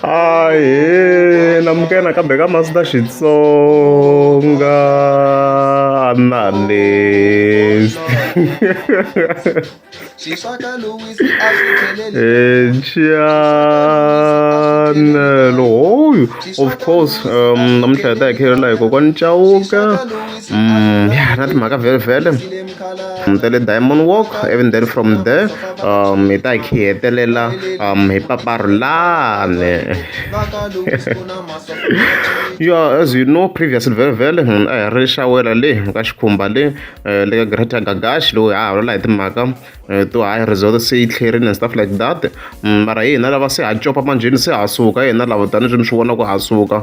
Ahee namukela nakambe ka Master Xitsonga Analyst channel hoyu of course namuntlha hi ta hi khelela hi kokwani Chauke ya na timhaka vhele ta le Diamond Walk even then from there hi ta hi khe hi hetelela hi Paparulani ya as you know previously vhele vhele a hi ri xawela le ka xikhumba le le ka Greater Gagash loyi ha vulavula hi timhaka to hayi resort se yi tlherini and stuff like that mara hi hina lava se ha copa manjheni se ha suka hi hina lava tanihileswi mi swi vona ku ha suka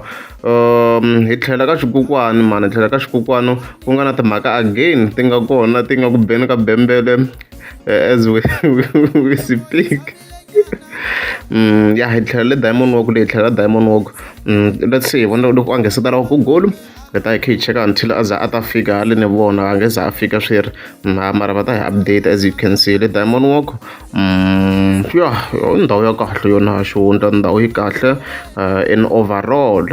hi tlhela ka xikukwani mani hi tlhela ka xikukwani ku nga na timhaka again ti nga kona ti nga ku beni ka bembele as we speak ya hi tlhela le Diamond Walk leyi hi tlhela Diamond Walk let's see hi vona loko a nga se ta lava ku goal hi ta hi kha hi cheka until a za a ta fika hale ni vona a nge za a fika swi ri mara va ta hi update as you can see le Diamond Walk ya i ndhawu ya kahle yona xihundla ndhawu yi kahle in overall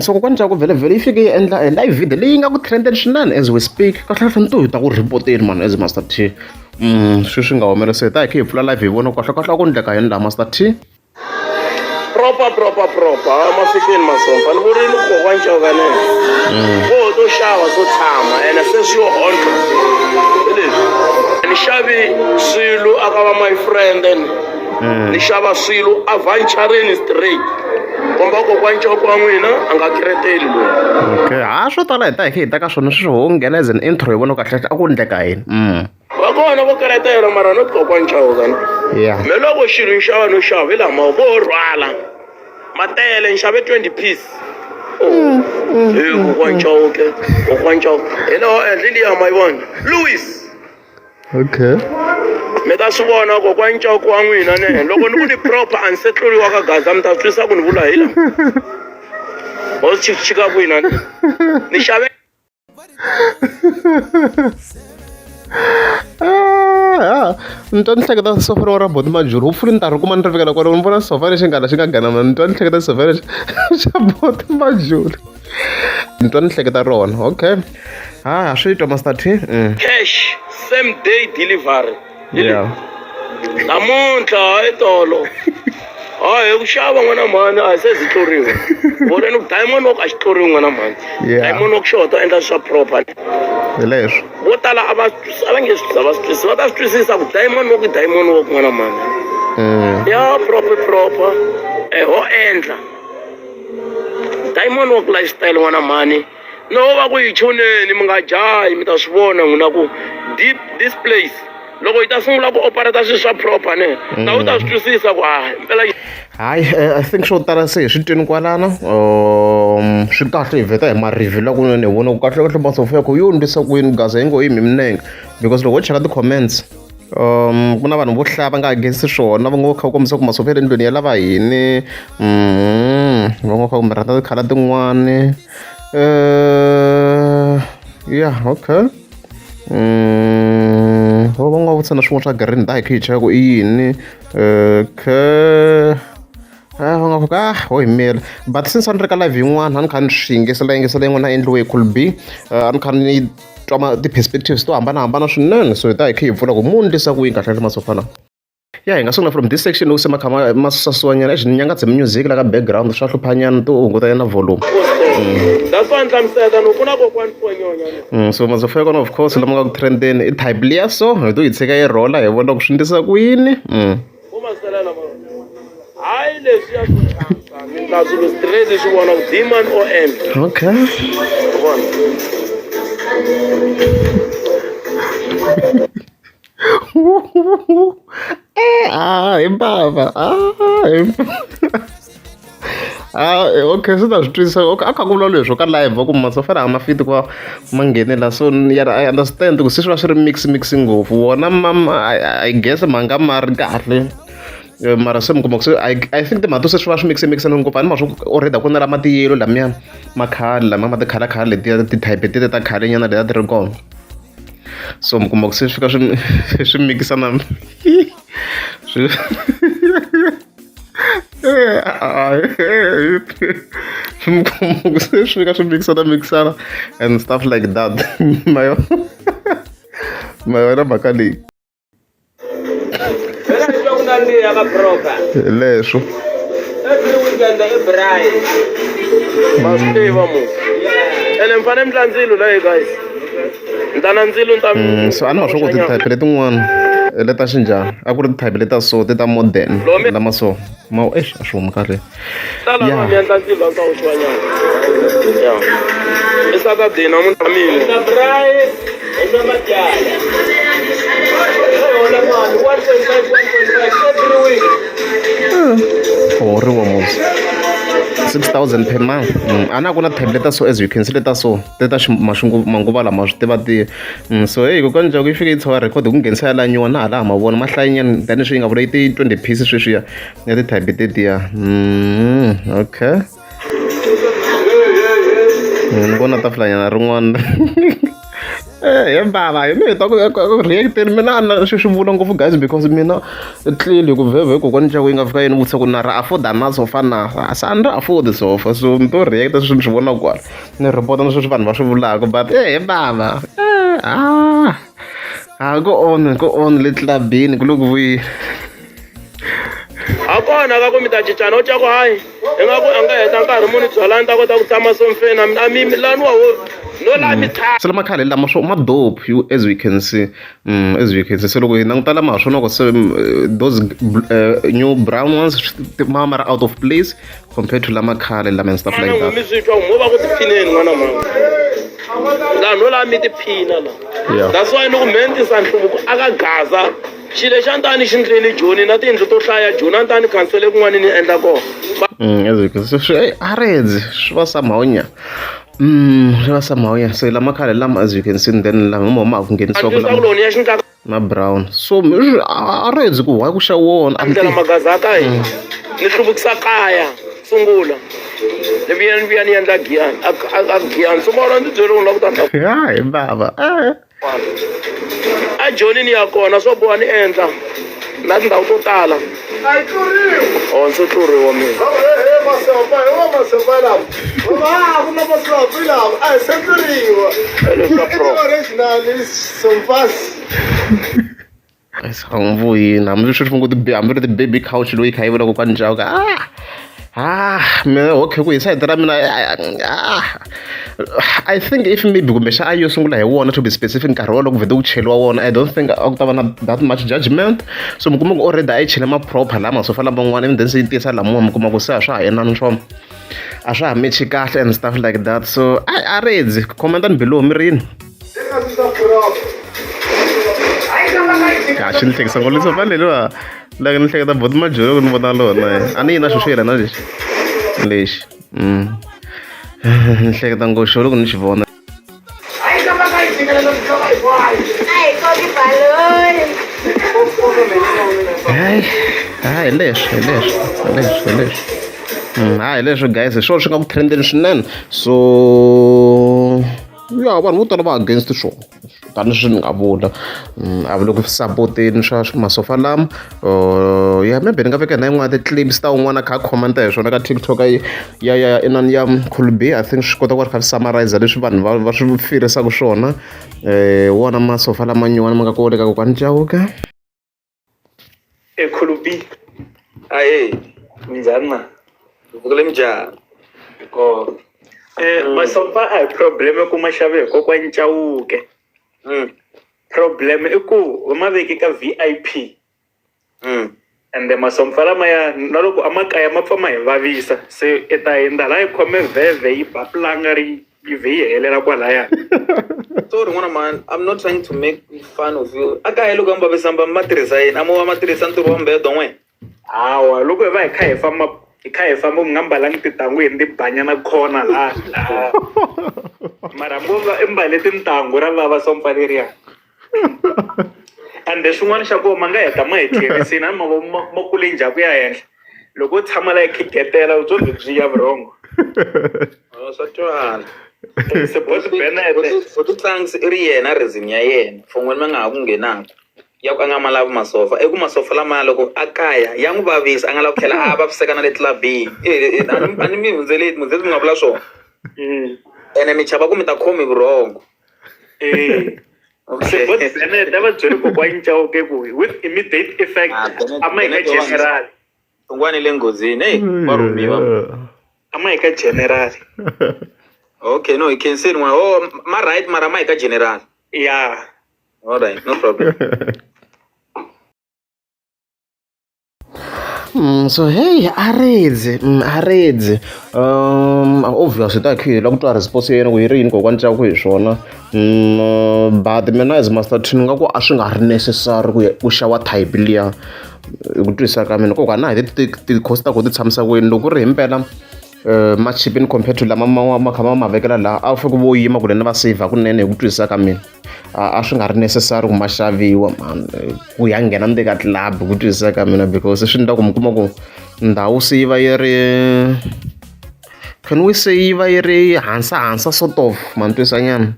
so kokwani Chauke vhele vhele yi fike yi endla e live video leyi nga ku trendeni swinene as we speak kahle kahle ni to hi ta ku rhipoteni mani as Master T sweswi nga humelerisa hi ta hi kha hi pfula live hi vona kahle kahle a ku endleka yini laha Master T. Proper proper proper a mafikeni masomfa ni vurile ku kokwani Chauke ne vo to xava swo tshama ene se swi yo hondla hi leswi ni xavi swilo aka va my friend ni ni xava swilo a vhancharini straight komba kokwani Chauke wa n'wina a nga kireteli loyi. Okay ha swo tala hi ta hi kha hi ta ka swona sweswi ho nghena as an intro hi vona kahle a ku endleka yini. Va kona vo keretela mara not kokwani Chauke ne. Yeah. Me loko xilo ni xava no xava hi lama vo rhwala ma tele ni xave 20 piece. Oh. Hey kokwani Chauke, kokwani Chauke. Hi lawa endli liya ma yi vona. Louis. Okay. Mi ta swi vona kokwani Chauke wa n'wina ne loko ni ku ni proper a ni se tluriwa ka gaza mi ta swi twisisa ku ni vula hi la. Ho chika kwini ni xave Ah, ni twa ni hleketa sofa ra boti majuru hopefully ni ta ri kuma ni ri fikela kwale ni vona sofa lexi nga la xi nga ganama ni twa ni hleketa sofa lexi xa boti majuru ni twa ni hleketa rona okay ha swi twa Master T. Cash same day delivery. Yeah. Namuntlha hayi tolo. Hayi hi ku xava n'wana mhani a hi se zi tluriwa. Vona ni diamond walk a xi tluriwi n'wana mhani. Yeah. Diamond walk xo to endla swa proper. Hi leswo. Vo tala a va a va nge swi a va swi twisisi va ta swi twisisa ku diamond walk i diamond walk n'wana mhani. Ya proper proper. Eh ho endla. Diamond walk lifestyle n'wana mhani. No va ku yi choneni mi nga jahi mi ta swi vona n'wina ku deep this place loko yi ta sungula ku operate swilo swa proper ne na u ta swi twisisa ku ha mpela Hayi I think swo tala se hi swi twini kwalano swi kahle hi vheta hi ma-review la kunene hi vona ku kahle kahle masofa ya ku yo ndlisa ku yini gaza yi ngo yimi minenge because loko ho cheka ti-comments ku na vanhu vo hlaya va nga against swona va ngo kha ku kombisa ku masofa ya le ndlwini ya lava yini va ngo kha kumbe rhandza tikhala tin'wani ya okay va nga vutisa na swin'wana swa green da hi kha hi cheka ku i yini okay va nga ku ah ho hi mela but since a ni ri ka live yin'wana a ni kha ni swi yingisela yingisela yin'wana a endliwe hi Cool B a ni kha ni twa ma ti-perspectives to hambanahambana swinene so hi ta hi kha hi pfula ku mu ndlisa ku yini kahle kahle masofa lawa. Ya hi nga sungula from this section loko se ma kha ma ma sasiwanyana exi ni nyangatse music la ka background swa hluphanyana to hungutanyana volume. That's why ni hlamusela ni ku na kokwani Fonyonya So masofa ya kona of course lama nga ku trendeni i type liya so hi to yi tshika yi rhola hi vona ku swi ndlisa ku yini. Vo maselela ma hayi leswiya swo hlantswa ni ndla swilo straight swi vona ku demon o endla. Okay. Vona. Ah, hi bava. Ah, hi Ah, okay se ta swi twisisa okay a kha ku vula leswo ka live va ku masofa laha ma fiti ku va ma nghene la so ya I understand ku se swi va swi ri mix mix ngopfu wona ma I guess ma nga ma ri kahle mara se mi kuma ku se I think timhaka to se swi va swi mix mix ngopfu a ni ma swo already a ku na lama tiyelo lamiya ma khale lama ma tikhala khale letiya ti-type tete ta khale nyana letiya ti ri kona. So mi kuma ku se swi fika swi swi mikisana swi mi kuma ku se swi fika swi mikisana mikisana and stuff like that. Ma yona ma yona mhaka leyi. Phela ni twa ku nandziha ka proper. Hi leswo. Every weekend i braai. Ma swi tiva mu ene mi fanele mi tla ndzilo la guys ni ta na ndzilo ni ta So a ni wa swa ku ti-type letin'wana leta xinjhani a ku ri ti-type leta so ti ta modern lama so ma eish a swi humi kahle. Ta la mi endla ndzilo a ni ta oxiwa nyana ya i Saturday namuntlha mina Na braai hi nwa mabyalwa. Hi hola mali 1.5 1.5 every week. Horiwa mos 6000 per month. A na ku na type leta so, as you can see, leta so ti ta manguva lama swi tiva ti so hey, kokwani Ncaku yi fike yi tshova record hi ku nghenisa ya la nyuwa na hala ha ma vona ma hlayinyana tani swi yi nga vula yi ti 20 pieces sweswiya ya ti-type tetiya. Okay, ni vona tafulanyana rin'wana. Eh, he bava hi mina ta ku ku react-eni mina a na swi swi vula ngopfu guys, because mina clearly ku vhevhe kokwani Ncaku yi nga fika yini vutisa ku na ra afforda na sofa na se a ni ra afford sofa, so ni to react sweswi ni swi vona kwala ni report na sweswi vanhu va swi vulaka, but eh he bava eh ah ah ku on ku on le clubini ku le ku vuyi. Ha kona ka ku mi ta cincana u tya ku hayi ingaku a nga heta nkarhi muni byala ni ta kota ku tshama somfeni a mi lani wa wo no la mi tshama. Se lama khale lama swo ma dope you, as we can see, as we can see. Se loko hi languta lama ha swona ku se those new brown ones ma ma ri out of place compared to lama khale lama and stuff like that. Mi swi twa mo va ku tiphineni n'wana mama laha no la mi tiphina la. That's why ni ku me ni tisa nhluvuko aka Gaza xilo lexi a ni ta ni xi ndleni Joni na tiyindlu to hlaya Joni a ni ta ni khansele kun'wana ni endla kona. As you can see swi a redzi swi va somehow nya swi va somehow nya. So lama khale lama, as you can see, then lama mo ma ku nghenisiwa ku lama lama na brown, so a redzi ku why ku xa wona a ndlela magaza ka hina ni hluvukisa kaya sungula ni vuya ni vuya ni endla Giyani a Giyani so mara ndzi byele u lava ku ta ya hi bava eh a Joni ni ya kona swo boha ni endla na tindhawu to tala. A yi tluriwi. O ndzi tluriwa mina. Masofa hi wa masofa lama va ku na masofa lama a hi se tluriwa. I original somfas. Angivuyini hambi sweswi ngo ti hambi ri ti-baby couch loyi kha yi vula kokwani Ncaku ah ah mina okay ku hi sayiti ra mina ah I think if maybe kumbe xa a yo sungula hi wona, to be specific, nkarhi wolowo ku vhete ku cheliwa wona, I don't think a ku ta va na that much judgment. So mi kuma ku already a yi chele ma-proper lama sofa laman'wana, and then se yi tisa lamawa mi kuma ku se a swa ha inani swona a swa ha mechi kahle and stuff like that. So a redzi commentani below mi ri yini. Ka xi ni hlekisa ngopfu leswo leriwa loko ni hleketa boti Majolo ku ni vona lona a ni yi na xo xo yelana lexi lexi ni hleketa ngopfu xo loko ni xi vona. Hayi hayi, hi leswo hi leswo hi leswo hi leswo. Hayi, hi leswo guys, hi swona swi nga ku trendeni swinene. So ya vanhu vo tala va against swona tanihileswi ni nga vula a va le ku sapoteni swa masofa lama. Ya maybe ni nga veka na yin'wana ti-clips ta un'wana a kha a comment hi swona ka TikTok ya ya inani ya Cool B. I think swi kota ku va ri kha swi summarize leswi vanhu va va swi firisaka swona wona masofa lama nyuwana ma nga kona ka kokwani Chauke. E Cool B. Aye, minjhani na? Vukule minjhani? Ko. Masofa a hi problem ku ma xave hi kokwani Chauke. Problem i ku va ma veke ka VIP. Ende masofa lamaya na loko a makaya ma pfa ma hi vavisa se i ta hindza laha hi khome vhevhe yi ba pulanga ri yi vhe yi helela kwalaya. Sorry n'wana mhani, I'm not trying to make fun of you. A kaya loko va vavisa ma tirhisa yini? A mo va ma tirhisa ntirho wa mbedwa n'we? Hawa loko hi va hi kha hi famba hi kha hi famba mi nga mbalangi tintangu hi ndi banyana khona laha laha mara hambi wo va i mbale tintangu ra vava sompfa leriya. Ende xin'wana xa kona ma nga heta ma hi tlherisini a ma vo ma kule njhani ku ya henhla loko u tshama la hi khigetela u byo byi byiya vurhongo. Swa twala. Support Bennett. Boti Tlangs i ri yena reason ya yena for n'wina mi nga ha ku nghenaka ya ku a nga ma lavi masofa i ku masofa lamaya loko a kaya ya n'wi vavisa a nga lavi ku tlhela a vaviseka na le tlilabini a ni mi hundzeleti mi mi nga vula swona ene mi chava ku mi ta khomi vurhongo. Se Bot Bennett a va byeli kokwani Chauke ku with immediate effect Ah, Bennett- a ma hi ka Bennett wa general. Tungwani le nghozini hey va rhumiwa. A ma hi ka general. Okay, no, hi khenseni n'wana. Oh, ma right mara ma hi ka general. Yeah. All right, no problem. So hey, a redzi. Obviously ta khi la ku twa response ya yena ku yi ri yini kokwani Chauke hi swona. But mina as Master T ni nga ku a swi nga ri necessary ku ku xava type liya hi ku twisisa ka mina kokwani a hi ti-cost ta ku ti tshamisa ku yini loko ku ri himpela ma chipini compared to lama ma kha ma ma vekela laha a wu fike vo yima kunene va saver kunene hi ku twisisa ka mina a swi nga ri necessary ku ma xaviwa man ku ya nghena ndzeni ka club ku twisisa ka mina because swi endla ku mi kuma ku ndhawu se yi va yi ri can we say yi va yi ri hansa hansa sort of ma ni twisa nyana.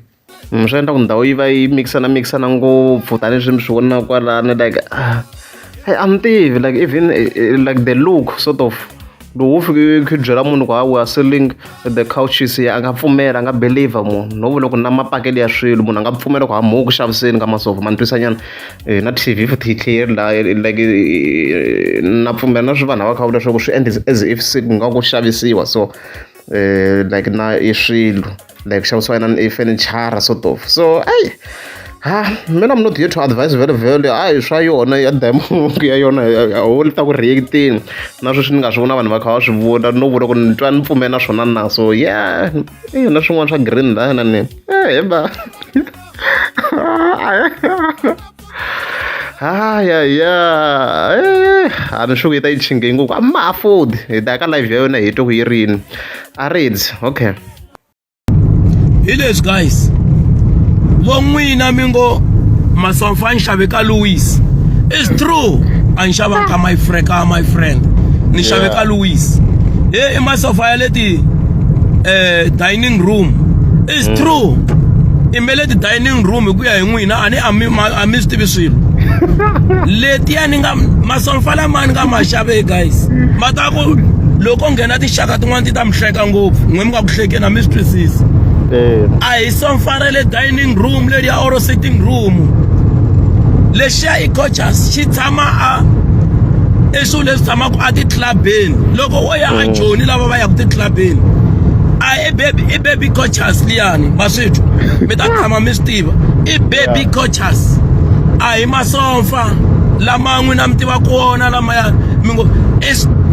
Swi endla ku ndhawu yi va yi mikisana mikisana ngopfu tanihileswi mi swi vonaka kwalano like a ni tivi like even like the look sort of loko wo fika u byela munhu ku ha we are selling the couches ya a nga pfumela a nga believe munhu no vula ku na mapakele ya swilo munhu a nga pfumela ku ha mo ku xaviseni ka masofa ma ni twisa nyana na TV futhi yi tlhe yi ri laha like na pfumela na swi vanhu lava kha va vula leswaku swi endla as if se ku nga ku xavisiwa so like na i swilo like ku xavisiwa inani i fenichara sort of so ayi ha mina I'm not here to advise vhele vhele hayi swa yona ya diamond ya yona ho ta ku react-ini na sweswi ni nga swi vona vanhu va kha va swi vula no vula ku ni twa ni pfumela na swona na so yeah i yona swin'wana swa green la na ni eh ba ya ya a ni swi ku yi ta yi chinge ngopfu a ma afford hi ta ya ka live ya yona hi twa ku yi rini a ridzi okay. Hi leswi guys vo n'wina mi ngo masofa ni xave ka Louis it's true a ni xavanga ka my friend ka my friend ni xave ka Louis he i masofa ya leti dining room it's true i me leti dining room hi ku ya hi n'wina a ni a mi a mi swi tivi swilo letiya ni nga masofa lama ni nga ma xave guys ma ta ku loko nghena tinxaka tin'wana ti ta mi hleka ngopfu n'we mi nga ku hlekeni a mi swi twisisi a hi sofa ra le dining room leriya or sitting room lexiya i coaches xi tshama a i swilo leswi tshamaka a titlabeni loko wo ya a joni lava va yaka titlabeni a i baby i baby coaches liyani ma swi twa mi ta tshama mi swi tiva i baby coaches a hi masofa lama n'wina mi tivaka wona lamaya mi ngo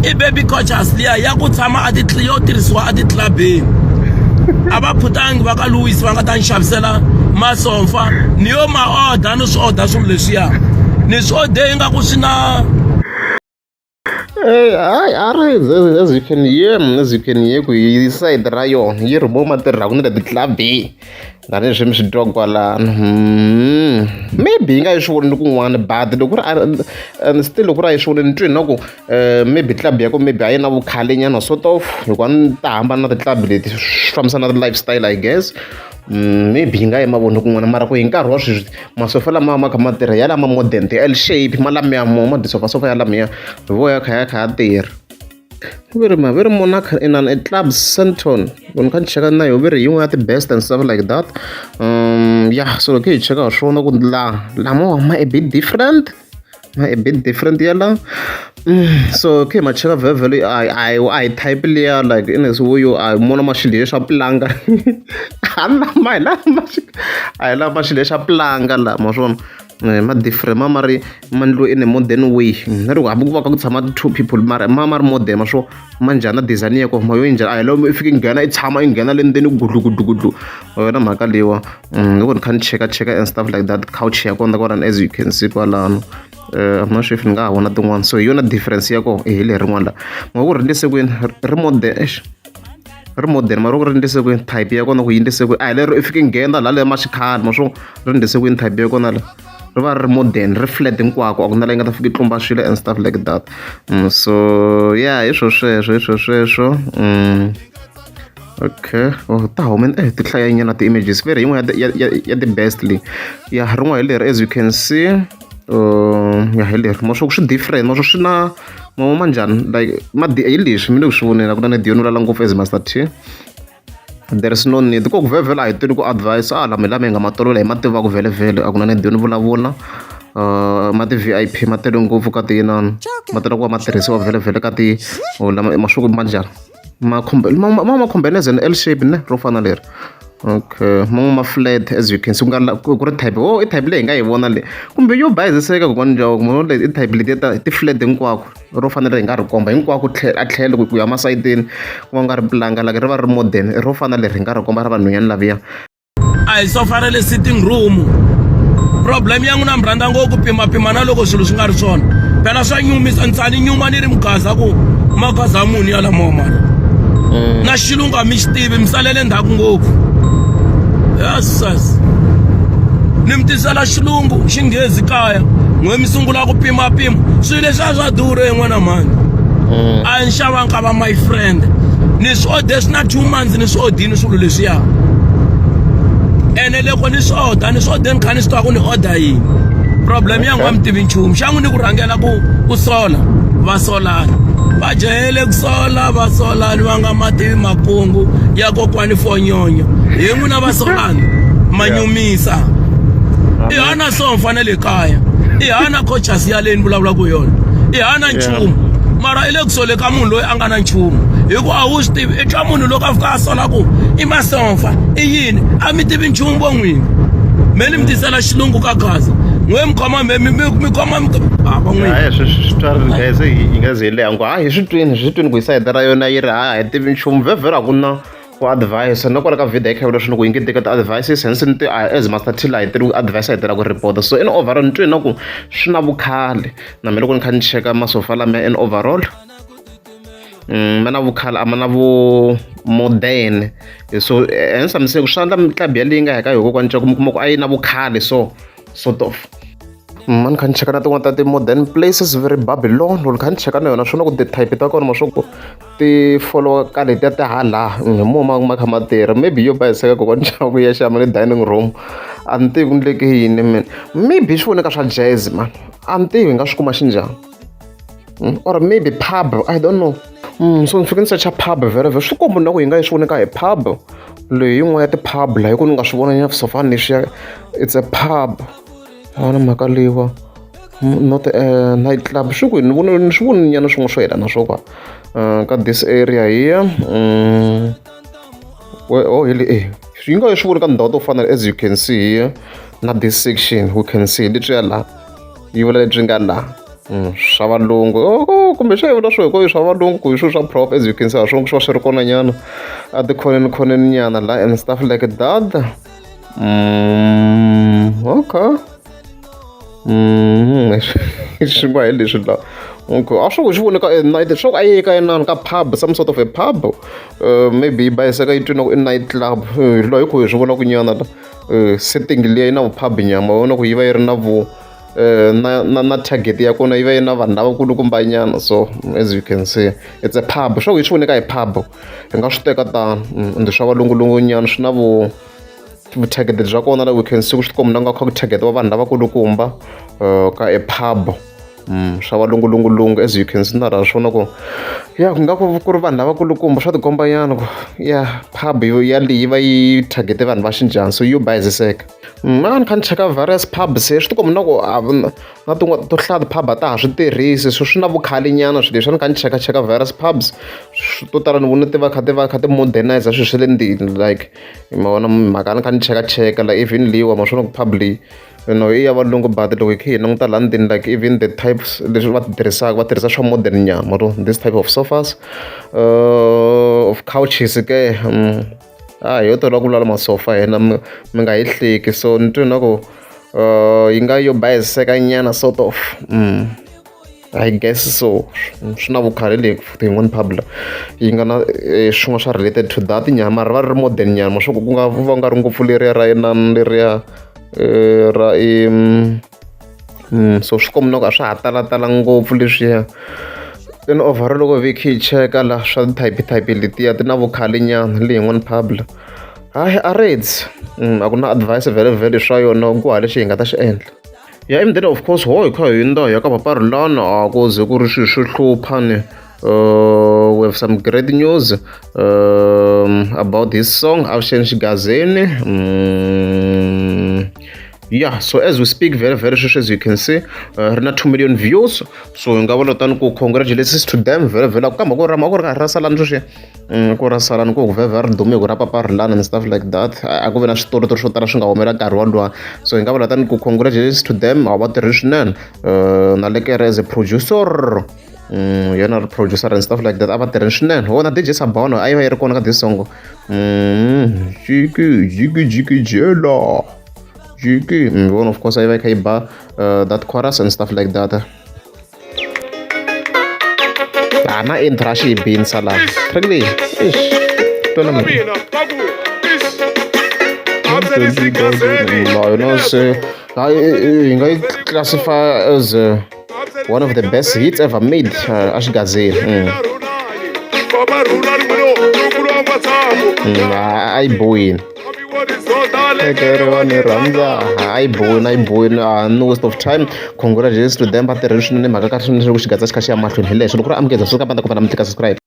i baby coaches liya ya ku tshama a ti yo tirhisiwa a titlabeni a va phutangi va ka Louis va nga ta ni xavisela masofa ni yo ma order ni swi order swilo leswiya ni swi order ingaku swi na Hey, hayi a ri as you can hear as you can hear ku yi side ra yona yi ri mo ma tirhaka na le titlabini tanihileswi mi swi twa kwalano maybe yi nga yi swi voni kun'wana but loko ku ri still loko ku ri a yi swi voni ni twi na ku maybe club ya ko maybe a yi na vukhale nyana sort of hikuva ni ta hambana na ti-club leti swi fambisana na ti-lifestyle I guess. Maybe yi nga yi mavoni kun'wana mara ku hi nkarhi wa sweswi masofa lama ma kha ma tirha ya lama modern ti-L shape ma lamiya mo ma tisofasofa ya lamiya hi wo ya kha ya kha ya tirha ve ri ma ve ri Monarch inani i Club Sandton loko ni kha ni cheka na yo ve ri yin'we ya ti-best and stuff like that ya so loko hi cheka hi swona ku la lamawa ma a bit different ma a bit different ya la so okay ma cheka vhevhele a a a hi type liya like in this way a hi mona ma xilo xa planga a lama hi lama a hi lama xilo xa planga lama swona ma different ma ma ri ma ndliwe in a modern way na loko hambi ku va ka ku tshama two people mara ma ma ri modern ma swo ma njhani na design ya kona ma yo njhani a hi lomu i fike i nghena i tshama i nghena le ndzeni gudlugudlugudlu yona mhaka leyiwa loko ni kha ni cheka cheka and stuff like that couch ya kona kwalano as you can see kwalano I'm not sure if ni nga ha vona tin'wana so hi yona difference ya kona hi lerin'wana la ma ku ri ndlise kwini ri modern eish ri modern mara ku ri ndlise kwini type ya kona ku yi ndlise kwini a hi lero i fike nghena la le ma xikhale ma swo ri ndlise kwini type ya kona la ri va ri modern ri flat hinkwako a ku na la yi nga ta fika yi tlumba swilo and stuff like that so yeah hi swo sweswo hi swo sweswo. Okay, oh ta hume ti hlayanyana ti-images veri yin'we ya the best leyi. Ya rin'we hi leri, as you can see, ya hi leri mo swo swi different, mo swo swi na mo ma njhani, like ma hi leswi mi le ku swi voneni. A ku na need yo ni vulavula ngopfu as Master T, there is no need ku vhevhela a hi tivi ku advice a lama hi lama hi nga ma tolovela, hi ma tivaka vhele vhele. A ku na need yo ni vulavula. Ma ti-VIP ma tele ngopfu ka ti inani, ma tala ku va ma tirhisiwa vhele vhele ka ti lama maswoko ma njhani, ma ma ma combine as an L shape ne ro fana leri. Okay, man'we ma flat, as you can see, ku nga ku ri type, oh, i type leyi hi nga yi vona leyi kumbe yo bayiziseka kokwani Njawuko mo leyi, i type letiya ta ti-flat hinkwako ro fanele hi nga ri komba hinkwako a tlhelo ku ya masayitini ku va nga ri planga, like ri va ri modern ro fana leri hi nga ri komba ra vanhwanyana laviya. A hi sofa ra le sitting room. Problem ya n'wina mi rhandza ngopfu ku pimapima na loko swilo swi nga ri swona. Phela swa nyumisa ntsani nyuma ni ri mugaza ku magaza muni ya lamawa mara na xilungu a mi xi tivi, mi salele ndzhaku ngopfu. Yes yes, ni mi tisela xilungu xinghezi kaya, n'we mi sungula ku pimapima swilo leswiya swa durha yin'wana mhani. A ni xavanga ka va my friend, ni swi ode swi na 2 months, ni swi odini swilo leswiya. Ene loko ni swi oda, ni swi ode ni kha ni swi tiva ku ni order yini. Problem ya n'we mi tivi nchumu xa n'wi ni ku rhangela ku sola va solana, va jahele ku sola va solani, va nga ma tivi makungu ya kokwani fonyonyo hi n'wina va solani manyumisa. I hana so mfanele kaya, i hana coaches ya leyi ni vulavulaka hi yona, i hana nchumu mara i le ku sole ka munhu loyi a nga na nchumu hi ku a wu swi tivi. I twa munhu loko a fika a sola ku i masomfa i yini, a mi tivi nchumu vo n'wini. Me ni mi tisela xilungu ka gaza, n'we mi khoma mi khoma mi a va n'wini. Hayi, swi twarini guys, yi nga ze yi leha ngo hayi, hi swi twini, swi twini ku hi sayiti ra yona yi ri hayi, hi tivi nchumu vhevhera ku na ku advice na kwala ka video yi kha vula ku yi nge teka ti-advices hence ni ti as Master T laha hi tiri ku advice hi tirha ku report. So in overall ni twi na ku swi na vukhale na mina loko ni kha ni cheka masofa lama in overall ma na vukhale, a ma na vu modern. So hence I'm saying swi endla mitlabhi yaleyi nga ya ka hikokwani ku mi kuma ku a yi na vukhale, so sort of ma ni kha ni cheka na tin'wana ta ti-modern places very Babylon. Loko ni kha ni cheka na yona swona ku ti-type ta kona ma swa ku ti follow ka letiya ta hala hi mo ma kha ma tirha, maybe yo bayiseka kokwani ku ya xava le dining room. A ni tivi ku ndleke yini mina, maybe swi voneka swa jazz man, a ni tivi hi nga swi kuma xinjhani, or maybe pub, I don't know. So ni fike ni searcha pub vhele vhele, swi komba na ku hi nga yi swi voneka hi pub leyi yin'wana ya ti-pub laha hi ku ni nga swi vona nyana sofani leswiya, it's a pub a na mhaka leyiwa, not a night club. Swi ku ni vone ni swi voni nyana swin'we swo yelana swo kwa ka this area here. Oh, hi le yi nga yi swi voni ka ndhawu to fana, as you can see here na this section, we can see leswiya laha yi vula leswi nga laha swa valungu. Oh, kumbe swi vula swo hikuva swa valungu ku hi swilo swa prop, as you can see a swin'we swi va swi ri kona nyana a tikhoneni khoneni nyana la and stuff like that. Okay, swin'wa hi leswi la. Okay, a swi ku swi voneka e night swa ku a yi ka inani ka pub, some sort of a pub, maybe yi bayiseka yi twi na ku i night club laha hi ku hi swi vona ku nyana la setting liya yi na vupub nyama vona ku yi va yi ri na vu na target ya kona yi va yi na vanhu lavakulukumba nyana. So as you can see, it's a pub, swa ku yi swi voneka hi pub, hi nga swi teka tano ende swa valungulungu nyana swi na vu vutarget bya kona la we can see ku swi tikomba nga kha ku target wa vanhu lavakulukumba ka e pub swa valungulungulungu, as you can see na ra swona ku ya ku nga ku ri vanhu lavakulukumba, swa tikomba nyana ku ya pub yo ya leyi va yi target vanhu va xinjhani, so yo bayiziseka. A ni kha ni cheka various pubs, swi tikomba na ku a na tin'wana to hlaya ti-pub a ta ha swi tirhisi, so swi na vukhale nyana swilo leswi. A ni kha ni cheka cheka various pubs to tala, ni vona ti va kha ti va kha ti modernize swilo swa le ndzeni, like ma vona mhaka ni kha ni cheka cheka like even leyiwa ma swona ku pub leyi i ya valungu, but loko hi kha hi languta laha ndzeni, like even the types leswi va ti tirhisaka, va tirhisa swa modern nyana ma this type of sofas, of couches ke. A hi yo tola ku vulavula masofa hina mi nga hi hleki, so ni twi na ku yi nga yo bayiziseka nyana sort of. I guess so swi na vukhale leyi futhi yin'wana pub la yi nga na swin'wana swa related to that nyana mara va ri modern nyana ma swa ku ku nga va nga ri ngopfu leriya ra inani leriya ra i so swi komba na ku a swa ha talatala ngopfu leswiya. Then overall loko vhiki hi cheka la swa type type letiya ti na vukhale nyana leyi yin'wana Pablo hayi a reds a ku na advice vhele vhele swa yona ku hava lexi hi nga ta xi endla ya and then of course ho hi kha hi hundza hi ya ka Paparulana a ku ze ku ri swilo swo hlupha ni we have some great news about this song Avuxeni Xigazeni yeah, so as we speak very very sweswi, as you can see, ri na 2 million views. So hi nga vula tani ku congratulations to them vhele vhele kambe ku rama ku ri ra salani sweswi ku ra salani ku vhele ri dume ku ra Paparulana and stuff like that. A ku ve na switoritori swo tala swi nga humela nkarhi woluwa, so hi nga vula tani ku congratulations to them, a va tirhi swinene na Lekere as a producer, yena ri producer and stuff like that, a va tirheni swinene wona DJ Sabono a yi va yi ri kona ka this song jiki jiki jiki jela jiki one of course a yi va yi kha yi ba that chorus and stuff like that. A na intro a xi yi binisa laha track leyi ish twela mina you know se hi nga yi classify as one of the best hits ever made a Xigazeni. A yi bohini tekeriwa ni rhandza a yi bohini a yi bohini no waste of time. Congratulations to them, va tirhile swinene mhaka kahle swinene loko xigatsa xi kha xi ya mahlweni hi leswo loko ri amukeza swi ka panda ku fana mi tlika subscribe.